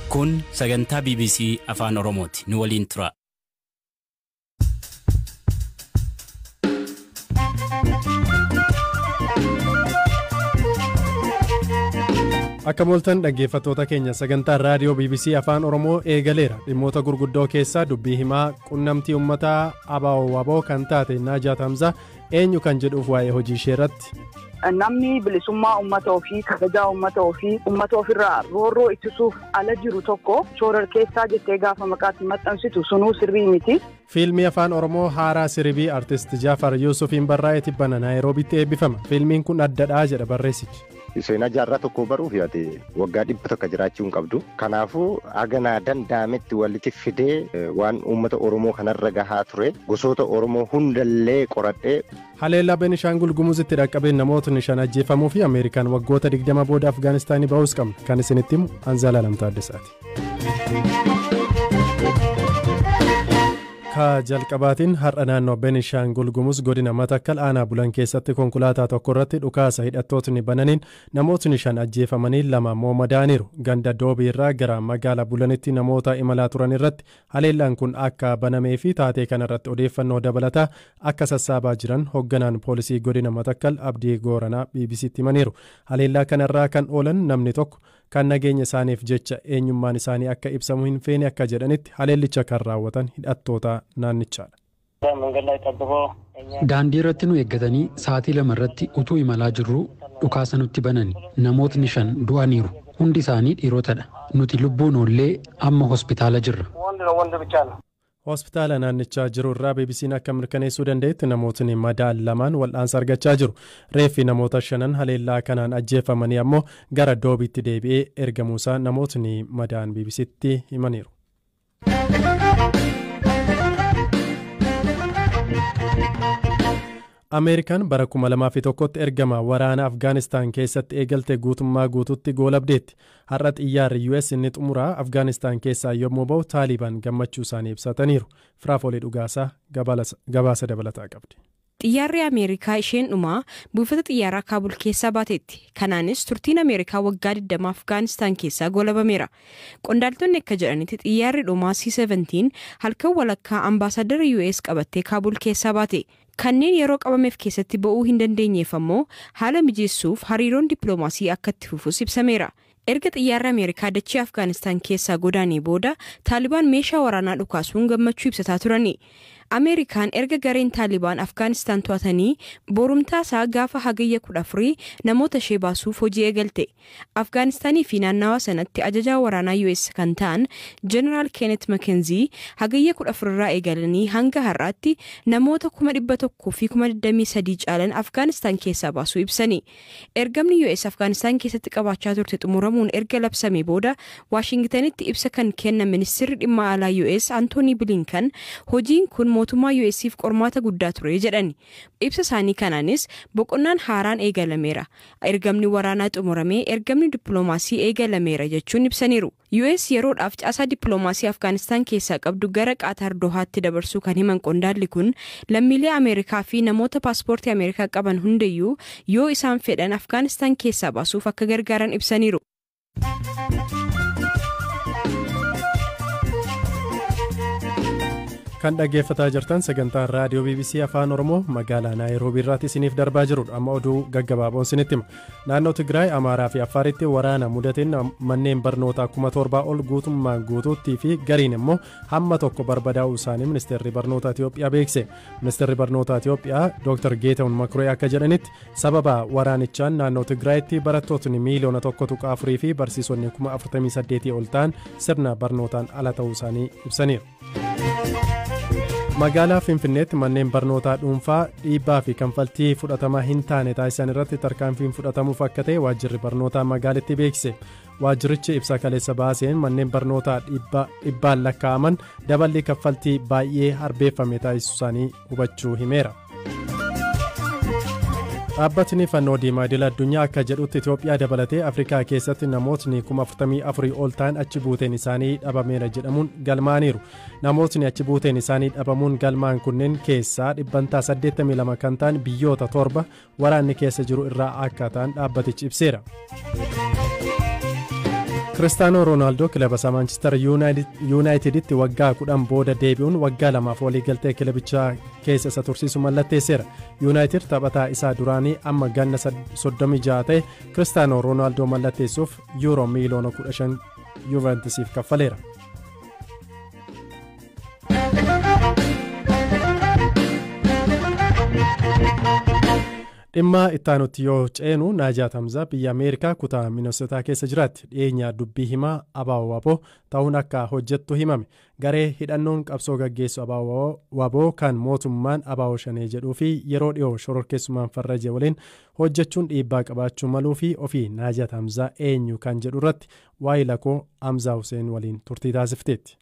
Kun sagantaa BBC Afaan Oromooti. Nu waliin tura. Akka mooltan dhaggeeffattoota keenya, sagantaan raadiyoo BBC Afaan Oromoo eegaleera. Dhimmoota gurguddoo keessaa dubbii himaa qunnamtii uummataa ABO WBO kan taate Naajaat Hamzaa eenyu kan jedhuuf waa'ee hojii ishee irratti. Namni bilisummaa uummata ofii, kabajaa uummata ofii, uummata ofirraa roorroo ittisuuf ala jiru tokko shororkeessaa jettee gaafa maqaatti maxxansitu sunuu sirrii miti. Fiilmii Afaan Oromoo haaraa Sirbii artist Jaafar Yuusufiin barraa'e tibbana Naayiroobitti eebbifama. Fiilmiin kun addadhaa jedha barreessichi. Seenaa jaarraa tokko baruuf yaate waggaa 100 jiraachuu hin qabdu. Kanaafuu haganaa danda'ametti walitti fidee waan uummata Oromoo kanarra gahaa ture gosoota Oromoo hundallee qoradhee. Haleellaa Beenishaangul Gumuzitti dhaqqabeen namootni 5 ajjeefamuu fi Ameerikaan waggoota 20 booda Afgaanistaanii ba'uus qabna. Kan isinitti himu Anzaalaa Lamtaa Addesaati. Ka jalqabaatiin, har'a naannoo Beenishaangul Gumuz godina Matakkal aanaa Bulan keessatti konkolaataa tokko irratti dhukaasa hidhattootni bananiin namootni 5 ajjeefamanii 2 immoo madaa'aniiru. Ganda Doobii irraa gara magaalaa Bulanitti namoota imalaa turan irratti haleellaan kun akka banamee fi taatee kanarratti odeeffannoo dabalataa akka sassaabaa jiran hoogganaan poolisii godina Matakkal Abdii Gooranaa BBCtti himaniiru. Haleellaa kanarraa kan oolan namni tokko kan nageenya isaaniif jecha eenyummaan isaanii akka ibsamu hin feene akka jedhanitti, haleellicha kan raawwatan hidhattoota naannichaadha. Daandii irratti nu eeggatanii sa'aatii 2 irratti utuu imalaa jirruu dhukaasa nutti banani. Namootni 5 du'aniiru. Hundi isaanii dhiirotadha. Nuti lubbuun oollee amma hospitaala jirra. Hospitaala naannichaa jiru irraa BBC'n akka mirkaneessuu danda'etti, namootni madaa'an lamaan wal'aansa argachaa jiru. Reeffi namoota shanan haleellaa kanaan ajjeefamanii ammoo gara Doobiitti deebi'ee ergamuusaa namootni madaa'an BBCtti himaniiru. Ameerikaan bara 2001tti ergama waraana Afgaanistaan keessatti eegalte guutummaa guututti goolabdeetti. Har'a xiyyaarri US inni xumuraa Afgaanistaan keessaa yommuu ba'u Taaliban gammachuu isaanii ibsataniiru. Firaafoolii Dhugaasaa gabaasa dabalataa qabdi. Xiyyaarri Ameerikaa isheen dhumaa buufata xiyyaaraa Kaabul keessaa baateetti. Kanaanis turtiin Ameerikaa waggaa 20 Afgaanistaan keessaa goolabameera. Qondaaltonni akka jedhanitti, xiyyaarri dhumaa C-17 halkan walakkaa ambaasadara US qabattee Kaabul keessaa baate. Kanneen yeroo qabameef keessatti ba'uu hin dandeenyeef ammoo haala mijeessuuf hariiroon dippiloomaasii akka itti fufus ibsameera. Erga xiyyaarri Ameerikaa dachee Afgaanistaan keessaa godaanee booda Taalibaan meeshaa waraanaa dhukaasuun gammachuu ibsataa turani. Ameerikaan erga gareen Taalibaan Afgaanistaan to'atanii borumtaa isaa gaafa Hagayya 14 namoota ishee baasuuf hojii eegalte. Afgaanistaanii fi naannawa sanatti ajajaa waraanaa US kan ta'an Jeneraal Kenneth McKenzie Hagayya 14 irraa eegalanii hanga har'aatti namoota 123,000 caalan Afgaanistaan keessaa baasuu ibsani. Ergamni US Afgaanistaan keessatti qabaachaa turte xumuramuun erga labsame booda Waashingtanitti ibsa kan kennan ministeerri dhimma alaa US Antoonii Bilinkan, hojiin kun mootummaa US'if qormaata guddaa ture jedhani. Ibsa isaanii kanaanis boqonnaan haaraan eegalameera. Ergamni waraanaa xumuramee ergamni dippiloomaasii eegalameera jechuun ibsaniiru. US yeroodhaaf caasaa dippiloomaasii Afgaanistaan keessaa qabdu gara Qaatar Dohaatti dabarsuu kan himan qondaalli kun, lammiilee Ameerikaa fi namoota paaspoortii Ameerikaa qaban hundayyuu yoo isaan fedhan Afgaanistaan keessaa baasuuf akka gargaaran ibsaniiru. Kan dhaggeeffataa jirtan sagantaa raadiyoo BBC Afaan Oromoo magaalaa Naayiroobii irraatti isiniif darbaa jirudha. Amma oduu gaggabaaboon isinitti hima. Naannoo Tigraay, Amaaraa fi Affaaritti waraana mudateen manneen barnootaa 7,000 ol guutummaan guutuuttii fi gariin immoo hamma tokko barbadaa'uu isaanii ministeerri barnoota Itoophiyaa beekse. Ministeerri barnoota Itoophiyaa Dr. Geetahun Makuree akka jedhanitti, sababa waraanichaan naannoo Tigraayitti barattootni miiliyoona 1.4 fi barsiisonni 48,000 ol ta'an sirna barnootaan ala ta'uu isaanii ibsaniiru. Magaalaa Finfinneetti manneen barnootaa dhuunfaa dhiibbaa fi kanfaltii fudhatamaa hin taane taasisan irratti tarkaanfiin fudhatamuuf akka ta'e waajjirri barnootaa magaalitti beeksise. Waajjirichi ibsa kaleessa baaseen manneen barnootaa dhibbaan lakkaa'aman daballi kaffaltii baay'ee arbeeffame taasisuu isaanii hubachuu himeera. Dhaabbatni Fannoo Diimaa idil addunyaa akka jedhutti, Itoophiyaa dabalatee Afrikaa keessatti namootni 44,000 ol ta'an achi buuteen isaanii dhabameera jedhamuun galmaaniiru. Namootni achi buuteen isaanii dhabamuun galmaan kunneen keessaa dhibbantaa 82 kan ta'an biyyoota torba waraanni keessa jiru irraa akka ta'an dhaabbatichi ibseera. Kiristaanoo Roonaaldoo kilaba isaa Maanchister Yuunaayiteditti waggaa 10 booda deebi'uun waggaa 2f waliigaltee kilabichaa keessa isa tursiisu mallatteesseera. Yuunaayitid taphataa isaa duraanii amma ganna 36 ta'e Kiristaanoo Roonaaldoo mallatteessuuf yuuroo miiliyoona 15 Yuuventisiif kaffaleera. Dhimma ittaanutti yoo ceenu, Naajaat Hamzaa biyya Ameerikaa kutaa Minosotaa keessa jiraatti. Dhiyeenya dubbii himaa ABO WBO ta'uun akka hojjettu himame. Garee hidhannoon qabsoo gaggeessu ABO WBO kan mootummaan ABO Shanee jedhuu fi yeroo dhiyoo shororkeessummaan farraje waliin hojjechuun dhiibbaa qabaachuu maluu fi ofii Naajaat Hamzaa eenyu kan jedhu irratti waa'ee lakoo Hamzaa Hussein waliin turtii taasifteetti.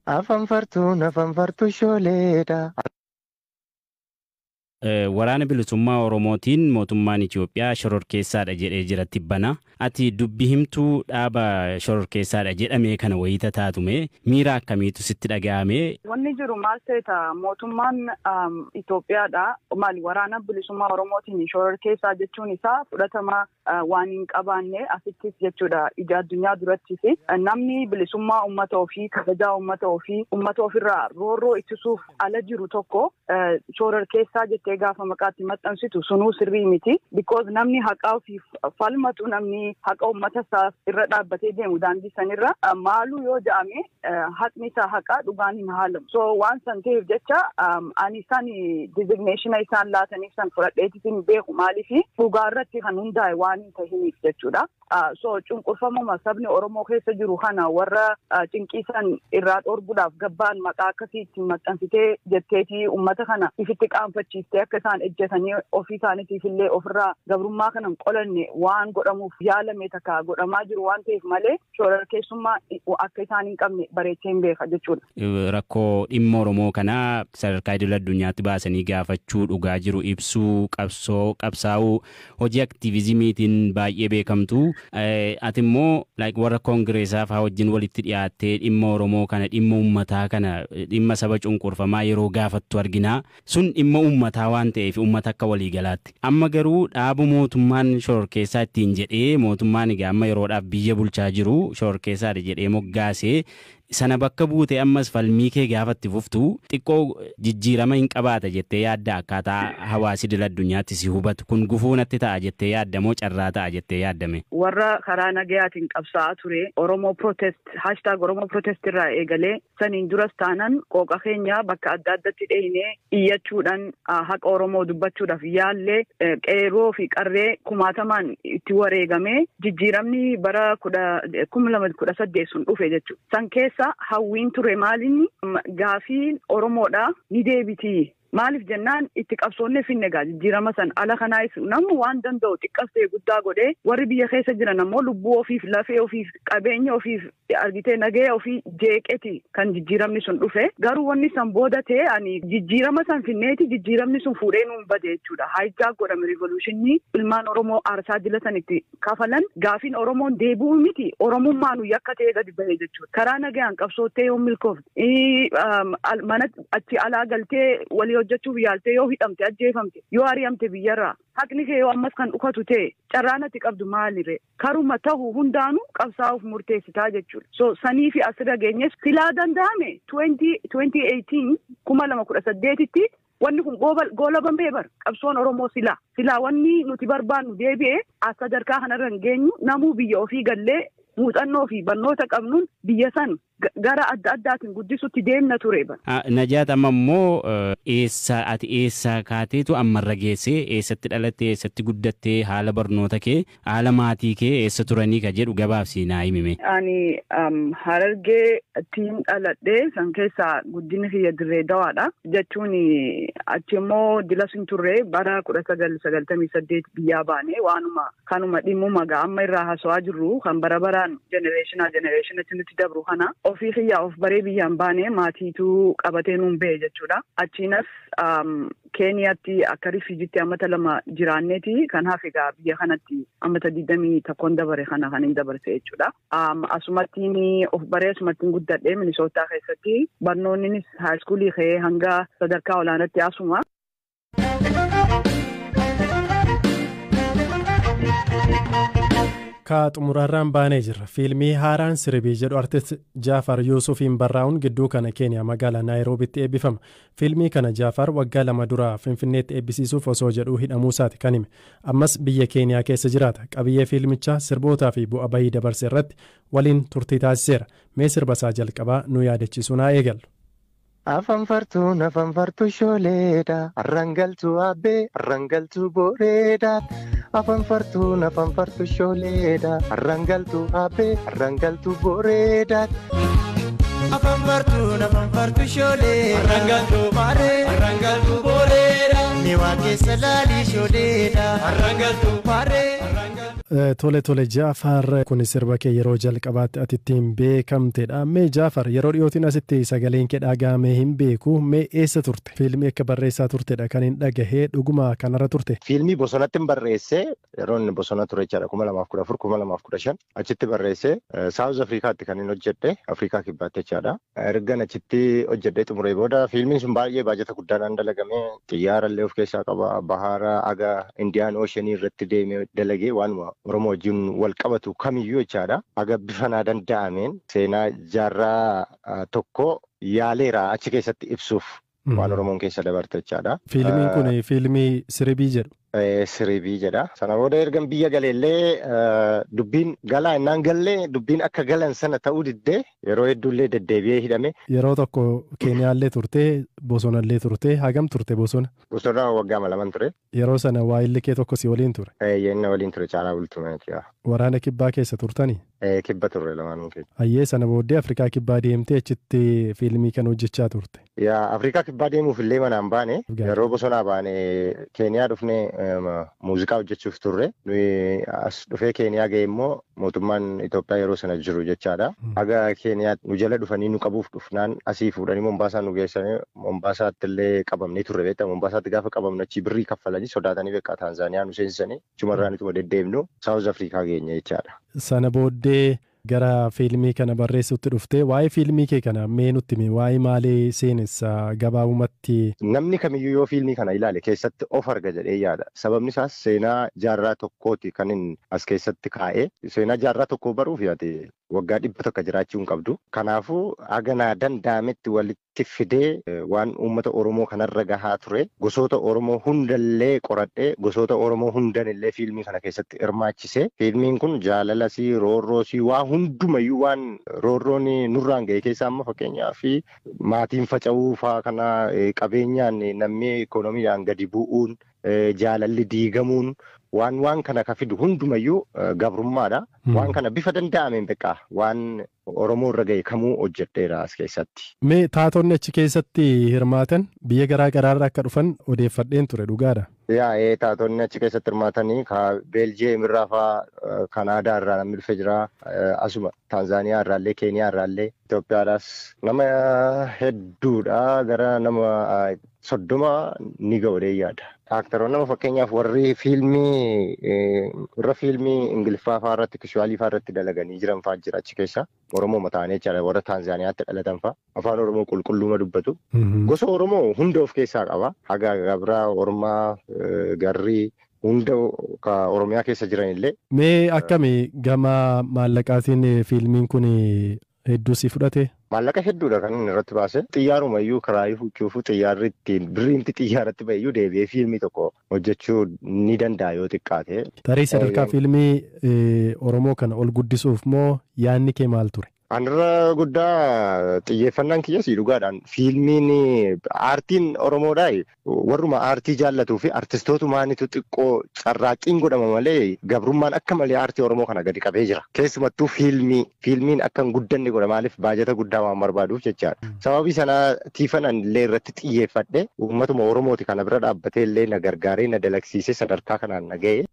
Afanfartuun afanfartuu shooleedha. Waraana Bilisummaa Oromootiin mootummaan Itoophiyaa shororkeessaadha jedhee jira tibbana. Ati dubbi himtuu dhaaba shororkeessaadha jedhamee kana wayita taatume, miira akkamiitu sitti dhaga'ame? Wanni jiru maal ta'eeta, mootummaan Itoophiyaadha. Maali, Waraana Bilisummaa Oromootiin shororkeessaa jechuun isaa fudhatama waan hin qabaanne asittis jechuudha, ija addunyaa durattis. Namni bilisummaa uummata ofii, kabajaa uummata ofii, uummata ofirraa roorroo ittisuuf ala jiru tokko shororkeessaa jettee gaafa maqaatti maxxansitu sunuu sirrii miti. Because namni haqa ofiif falmatu, namni haqa uummata isaa irra dhaabbatee deemu daandii sanirra maaluu yoo jedhame, haqni isaa haqa, dhugaan hin haalamu. So waan san ta'eef jecha ani isaan designation isaan laataniif san fudhadheetis hin beeku, maaliif dhugaa irratti kan hundaa'e waan hin tahiniif jechuudha. So cunqurfamuma sabni Oromoo keessa jiru kana warra cinqiisan irraa dhorguudhaaf gabbaan maqaa akkasii ittiin maxxansitee jetteetii uummata kana ifitti qaanfachiistee akka isaan ejjetanii ofii isaaniitiif illee ofirraa gabrummaa kana hin qolanne waan godhamuuf yaalame takka godhamaa jiru waan ta'eef malee, shororkeessummaa akka isaan hin qabne bareechee hin beeka jechuudha. Rakkoo dhimma Oromoo kanaa sadarkaa idil addunyaatti baasanii gaafachuu, dhugaa jiru ibsuu, qabsoo qabsaa'uu, hojii aktiivizimiitiin baay'ee beekamtu. Ati immoo like warra koongireesaa fa'aa wajjin walitti dhiyaattee dhimma Oromoo kana, dhimma uummataa kana, dhimma saba cunqurfamaa yeroo gaafattu argina. Sun dhimma uummataa waan ta'eef uummata akka waliigalaatti. Amma garuu dhaabu mootummaan shororkeessaa ittiin jedhee, mootummaan egaa amma yeroodhaaf biyya bulchaa jiru shororkeessaadha jedhee moggaasee sana bakka buute ammas falmii kee gaafatti fuftu xiqqoo jijjiirama hin qabaata jettee yaadda? Akkaataa hawaasi idil addunyaatti si hubatu kun gufuu natti ta'a jettee yaadda moo carraa ta'a jettee yaaddame? Warra karaa nagayaatiin qabsaa'aa ture, Oromoo Protest, #OromoProtest irraa eegalee, saniin duras taanan qooqa keenya bakka adda addatti dheeyinee iyyachuudhaan haqa Oromoo dubbachuudhaaf yaallee, qeerroo fi qarree kumaatamaan itti wareegamee jijjiiramni bara 2018 sun dhufe jechuudha. San keessa hawwiin ture maalinni, gaafiin Oromoodha ni deebiti. Maaliif jennaan, itti qabsoonnee finne gaa jijjiirama san. Ala kanaas namni waan danda'u xiqqas ta'e guddaa godhee, warri biyya keessa jiran ammoo lubbuu ofiif, lafee ofiif, qabeenya ofiif, argitee, nagaya ofii jeeqeti kan jijjiiramni sun dhufe. Garuu wanni san booda ta'e, ani jijjiirama san finneeti jijjiiramni sun fuudhee nuun bade jechuudha. Hijack godhame revolutionii ilmaan Oromoo aarsaa jila san itti kafalan. Gaafiin Oromoon deebi'uu miti, Oromummaan yakka ta'e gadi bahe jechuudha. Karaa nagayaan qabsoottee yoo milkoofte, mana achi alaa galtee walii hojjechuuf yaaltee yoo hidhamte, ajjeefamte, yoo ari'amte biyyarraa, haqni kee yoo ammas kan dhukatu ta'e, carraan ati qabdu maalire? Karuma tahu hundaanuu qabsaa'uuf murteessitaa jechuudha. So sanii fi asirra geenyes silaa danda'ame 2018, 2018tti wanni kun goolabamee bara qabsoon Oromoo silaa wanni nuti barbaannu deebi'ee as sadarkaa kanarra hin geenyu. Namuu biyya ofii gallee muuxannoo fi barnoota qabnuun biyya san gara adda addaatiin guddisutti deemna ture bara. Najaat, amma immoo eessa, ati eessaa kaateetu ammarra geessee, eessatti dhalattee, eessatti guddattee, haala barnoota kee, haala maatii kee, eessa turanii ka jedhu gabaabsii naa himime. Ani Harargee tiin dhaladhee, san keessaa guddinni kiyya Dirree Dawaadha. Jechuun achi immoo dila sun turre, bara 1998 biyyaa baane. Waanuma kanuma dhimmuma gaa amma irraa haasawaa jirru kan bara baraan generationaa generationatti nutti dabru kana, ofii kiyyaa of baree biyyaan baane, maatiitu qabatee nuun bahe jechuudha. Achiinas Keeniyaatti akka refugeetti ammata 2 jiraanneeti, kan hafe gaa biyya kanatti ammata 21 dabare kana kan hin dabarse jechuudha. Asumattiin of baree, asumattiin guddadhee Minisootaa keessatti. Barnoonnis high schoolii ka'ee hanga sadarkaa olaanaatti asuma. Walakkaa xumuraarraan baanee jirra. Fiilmii haaraan Sirbii jedhu artist Jaafar Yuusufiin barraa'uun gidduu kana Keeniyaa magaalaa Naayiroobitti eebbifama. Fiilmii kana Jaafar waggaa 2 dura Finfinneetti eebbisiisuuf osoo jedhuu hidhamuu isaati kan hime. Ammas biyya Keeniyaa keessa jiraata. Qabiyyee fiilmichaa, sirbootaa fi bu'a bahii dabarse irratti waliin turtii taasiseera. Mee sirba isaa jalqabaa nu yaadachiisuun haa eegallu. Afanfartuun afanfartuu shooleedha. Arrangaltuu abbee arrangaltuu booreedha. Afanfartuun afanfartuu shooleedha. Arrangaltuu abbee arrangaltuu booreedha. Afanfartuun afanfartuu shoolee. Arrangaltuu maaree arrangaltuu booreedha. Miwaa keessa laalii shooleedha. Arrangaltuu maaree. Tole tole Jaafar, kun sirba kee yeroo jalqabaatti ati ittiin beekamtedha. Mee Jaafar, yeroo dhiyootiin asitti sagaleen kee dhaga'amee hin beeku. Mee eessa turte? Fiilmii akka barreessaa turtedha kan hin dhagahee, dhuguma kanarra turte? Fiilmii bosonatti hin barreessee, yeroo inni bosona ture jechaadha, 2014, 2015 achitti barreessee, Saawuz Afrikaatti kan inni hojjedhe, Afrikaa Kibbaatti jechaadha. Ergan achitti hojjedhee xumuree booda, fiilmiin sun baay'ee baajata guddaadhaan dalagame, xiyyaara illee of keessaa qaba, bahaara aga Indiyaan Ooshenii irratti deemee dalagee, waanuma Oromoo wajjin wal qabatu kamiyyuu jechaadha. Haga bifa naa danda'ameen seenaa jaarraa tokko yaaleera achi keessatti ibsuuf, waan Oromoon keessa dabarte jechaadha. Fiilmiin kun fiilmii Sirbii jedhu. Sirbii jedha. Sana booda ergan biyya galeellee, dubbiin galaa innaan gallee dubbiin akka galan sana ta'uu diddee, yeroo hedduullee deddeebi'ee hidhame. Yeroo tokko Keeniyaallee turtee, bosonallee turtee, hagam turte bosona? Bosona waggaa 2 ture. Yeroo sana waayilli kee tokko si waliin ture? Inni waliin ture, Caalaa Bultumeeti. Waraana Kibbaa keessa turtanii? Kibba turre lamaanuu keenya. Hayyee, sana booddee Afrikaa Kibbaa deemtee achitti fiilmii kana hojjechaa turte. Yaa, Afrikaa Kibbaa deemuuf illee manaan baane. Yeroo bosonaa baane Keeniyaa dhufnee muuziqaa hojjechuuf turre. Nuyi as dhufee Keeniyaa ga'e immoo mootummaan Itoophiyaa yeroo sana jiru jechaadha. Haga Keeniyaa nu jala dhufanii nu qabuuf dhufnaan, asii fuudhanii Mombaasaa nu geessanii, Mombaasaatti illee qabamnee turre beektaa. Mombaasaatti gaafa qabamnu achii birrii kaffalanii sodaatanii beekaa Taanzaaniyaa nu seensisanii, achumarraa ituma deddeemnu Saawuz Afrikaa geenye jechaadha. Sana booddee gara fiilmii kana barreessutti dhuftee, waa'ee fiilmii kee kana mee nutti himi, waa'ee maalii seenessa gabaabumatti? Namni kamiyyuu yoo fiilmii kana ilaale keessatti of arga jedhee yaada. Sababni isaas seenaa jaarraa tokkooti kan inni as keessatti kaa'e. Seenaa jaarraa tokkoo baruuf yaate waggaa 100 jiraachuu hin qabdu. Kanaafuu haga naa danda'ametti walitti fidee, waan uummata Oromoo kanarra gahaa ture, gosoota Oromoo hundallee qoradhee, gosoota Oromoo hundanillee fiilmii kana keessatti hirmaachise. Fiilmiin kun jaalalasii, roorroosii, waa hundumayyuu, waan roorroon nurraan ga'e keessaa amma fakkeenyaaf maatiin faca'uu faa kana, qabeenyaan namni ikoonomiidhaan gadi bu'uun, jaalalli diigamuun, waan kana ka fidu hundumayyuu gabrummaadha. Waan kana bifa danda'ameen beekaa waan Oromoo irra ga'e kamuu hojjedheera as keessatti. Mee taatonni achi keessatti hirmaatan biyya garaa garaarraa akka dhufan odeeffadheen ture, dhugaadha? Yaa, taatonni achi keessatti hirmaatanii ka Beeljiyeem irraa faa, Kanaadaa irraa namni dhufe jira. Asuma Taanzaaniyaa irraallee, Keeniyaa irraallee, Itoophiyaadhaas nama hedduudha, gara nama 30 ni ga'u yaada. Aaktaroonni nama fakkeenyaaf warri fiilmii warra fiilmii Ingiliffaa fa'aa irratti, Kiswahilii fa'aa irratti dalaganii jiran fa'aa jira achi keessa. Oromoo mataanii jechaadha, warra Taanzaaniyaatti dhalatan fa'aa. Afaan Oromoo qulqulluuma dubbatu. Gosa Oromoo hunda of keessaa qaba. Haga Gabraa, Ormaa, Garrii hunda ka Oromiyaa keessa jiran illee. Mee akkami, gama maallaqaatiin fiilmiin kun hedduu si fudhate? Maallaqa hedduudha kan inni irratti baase. Xiyyaaruma iyyuu kiraayii fuuchuufuu, xiyyaarri ittiin birriinti xiyyaarratti ba'e iyyuu deebi'ee fiilmii tokko hojjechuu ni danda'a yoo xiqqaate. Tarii sadarkaa fiilmii Oromoo kana ol guddisuuf moo yaadni kee maal ture? Anirra guddaa xiyyeeffannaan kiyyas dhugaadhaan fiilmiin aartiin Oromoodhaa warruma aartii jaallatuu fi artistootumaanitu xiqqoo carraaqqiin godhama malee, gabrummaan akka malee aartii Oromoo kana gadi qabee jira. Keessumattuu fiilmiin akka hin guddanne godha, maaliif baajata guddaa waan barbaaduuf jechaadha. Sababii sanaatiifan illee irratti xiyyeeffadhe, uummatuma Oromooti kana bira dhaabbatee illee na gargaaree na dalagsiisee sadarkaa kanaan na ga'e.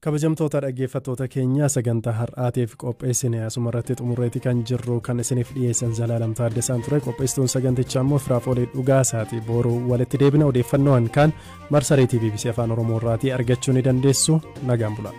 Kabajamtoota dhaggeeffattoota keenya, sagantaa har'aatiif qopheessine asuma irratti xumurreeti kan jirru. Kan isiniif dhiyeessan Zalaalam Taaddasaan ture, qopheessituun sagantichaa immoo Firaafolee Dhugaasaati. Booruu walitti deebina. Odeeffannoowwan kaan marsariitii BBC Afaan Oromoo irraatii argachuu ni dandeessu. Nagaan bulaa.